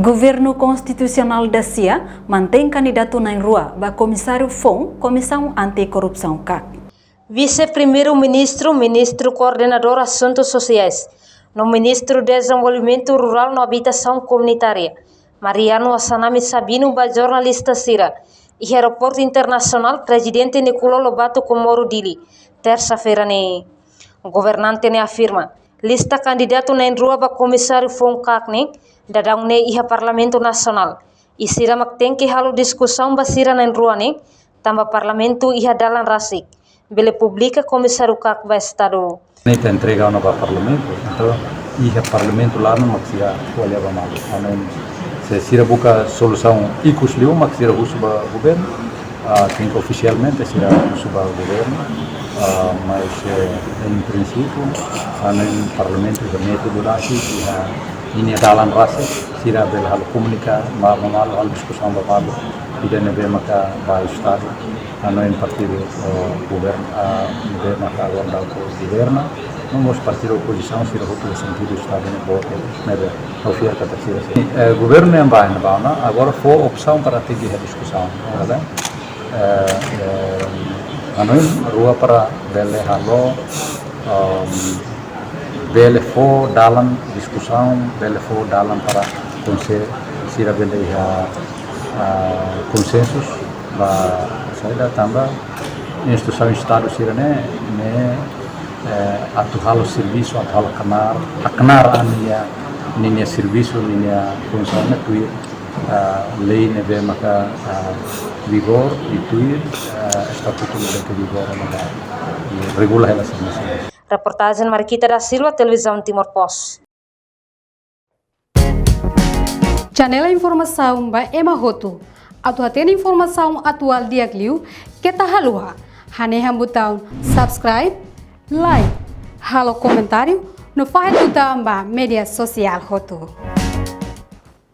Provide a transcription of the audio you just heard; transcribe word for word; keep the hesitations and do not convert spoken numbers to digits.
Governu Konstitusionál dasia mantein kandidatu na'in rua ba Komisáriu Foun Komisaun Anti-Korrupsaun, kak. Vise-Primeiru-Ministru, Ministru Koordenadór Asuntu Sosiais, no Ministru Dezenvolvimentu Rurál no Abitasaun Komunitária, Mariano Assanami Sabino, ba jornalista sira iha Aeroportu Internasionál Prezidente Nicolau Lobato Comoro, Dili, tersa-feira ne'e. Governante ne'e afirma, lista kandidatu na'in rua ba Komisáriu Foun, kak ne'e, daudaun ne'e iha Parlamentu Nasionál. I sira mak tenke halo diskusaun ba sira na'in rua ne'e, tanba Parlamentu iha dalan rasik bele publika Komisáriu kak ba Estadu. Ne'e ita entrega ona ba Parlamentu, entaun iha Parlamentu laran mak sira ko'alia ba malu. Entaun, se sira buka solusaun ikus liu mak sira husu ba Governu, ah, tenke ofisialmente sira husu ba Governu, ah, mas, eh, em princípio, entaun Parlamentu iha métodu rasik, iha ninia dalan rasik, sira bele halo komunika ba malu, halo diskusaun ba malu, ida ne'ebé maka ba Estadu, entaun partidu, eh, Governu, ah, ne'ebé maka agora daudaun governa, no mós partidu opozisaun, sira hotu iha sentidu Estadu ne'e boot, ne'ebé, no fiar katak sira. Eh, Governu ne'e ba, ne'e ba ona, agora fó opsaun para tenke iha diskusaun, ne'e? Eh, eh, entaun rua para bele halo, ehm, bele fó dalan diskusaun, bele fó dalan para konse-, sira bele iha, ah, konsensu ba saida, tanba instituisaun Estadu sira-ne'e, ne'e, eh, atu halo servisu, atu halo knaar, knaar an ninia, ninia servisu, ninia funsaun ne'e tuir, ah, lei ne'ebé maka, ah, vigora, i tuir, ah, estatutu ne'ebé vigora, ne'ebé regula hela servisu. Reportajen Marquita da Silva, Televizaun Timor Post. Janela informasaun ba ema hotu. Atu hatene informasaun atuál di'ak liu, keta haluha hanehan butaun subscribe, like, halo komentáriu, no fahe tutan ba média sosiál hotu.